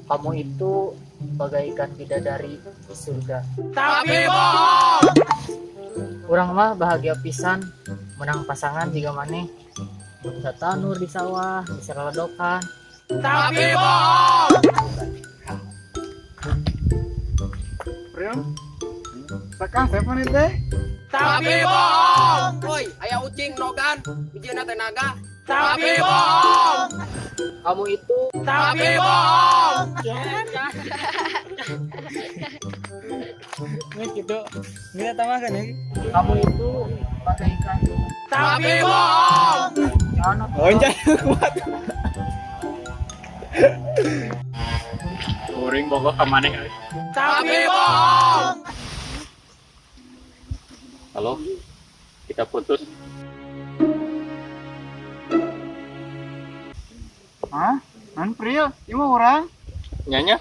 Kamu itu bagaikan bidadari di surga. Tapi bohong. Urang mah bahagia pisan menang pasangan jiga maneh. Bisa tanur di sawah, bisa leledokan. Tapi bohong. Pril. Sakang siapa nih teh? Tapi bohong. Woi, aya ucing nogan, bijieuna teh naga. Tapi bohong. Kamu itu tapi bohong. Nggak gitu. Nggak tambahkan ya. Kamu itu bagaikan tapi bohong. Jangan. Oh, jangan kuat. Kuring bogoh ka maneh euy. Tapi bohong. Halo. Kita putus. Hah? Nan Pril, ieu mah urang. Nyanya.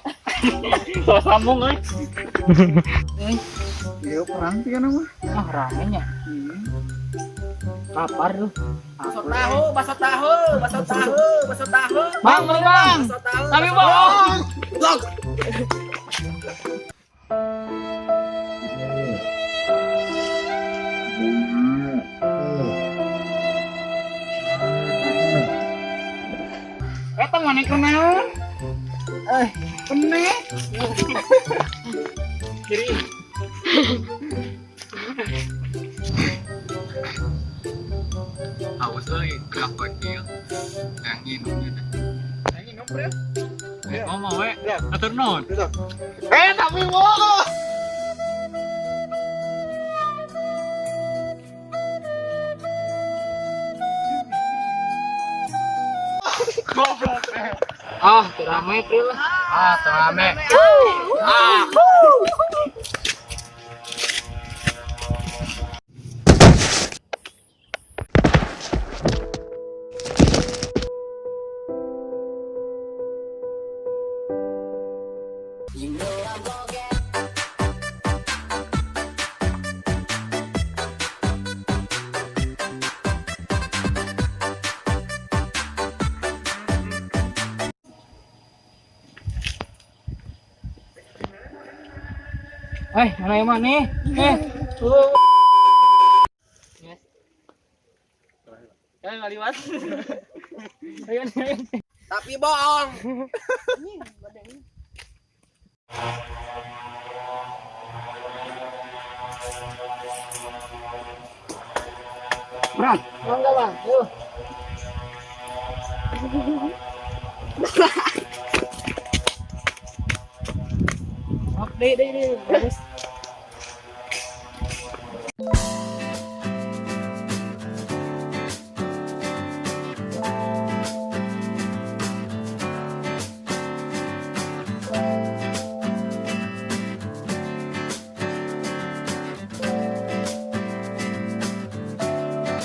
So sambung euy. Ieu perang tiga nama. Ah, ramenya. Lapar lu. Bakso tahu, bakso tahu, bakso tahu, bakso tahu. Bang, beli bang. Bakso tahu. Tapi bohong. Blok. Eta mana kunaon? Eh, penek. Kiri. Awas euy, gerak kieu. Yang nginum ieu teh. Yang nginum, Pril. Ngomong we. Atur naon? Eh, tapi bohong. Goblok. Ah, rame Pril. Ah, rame. Ah. Eh, mana yang mana? Eh, Eh, ngaliwat. Ayo, ayo. Tapi bohong. Berat. Mangga, Bang. Yuk. Oh, deh, deh, deh. Bagus.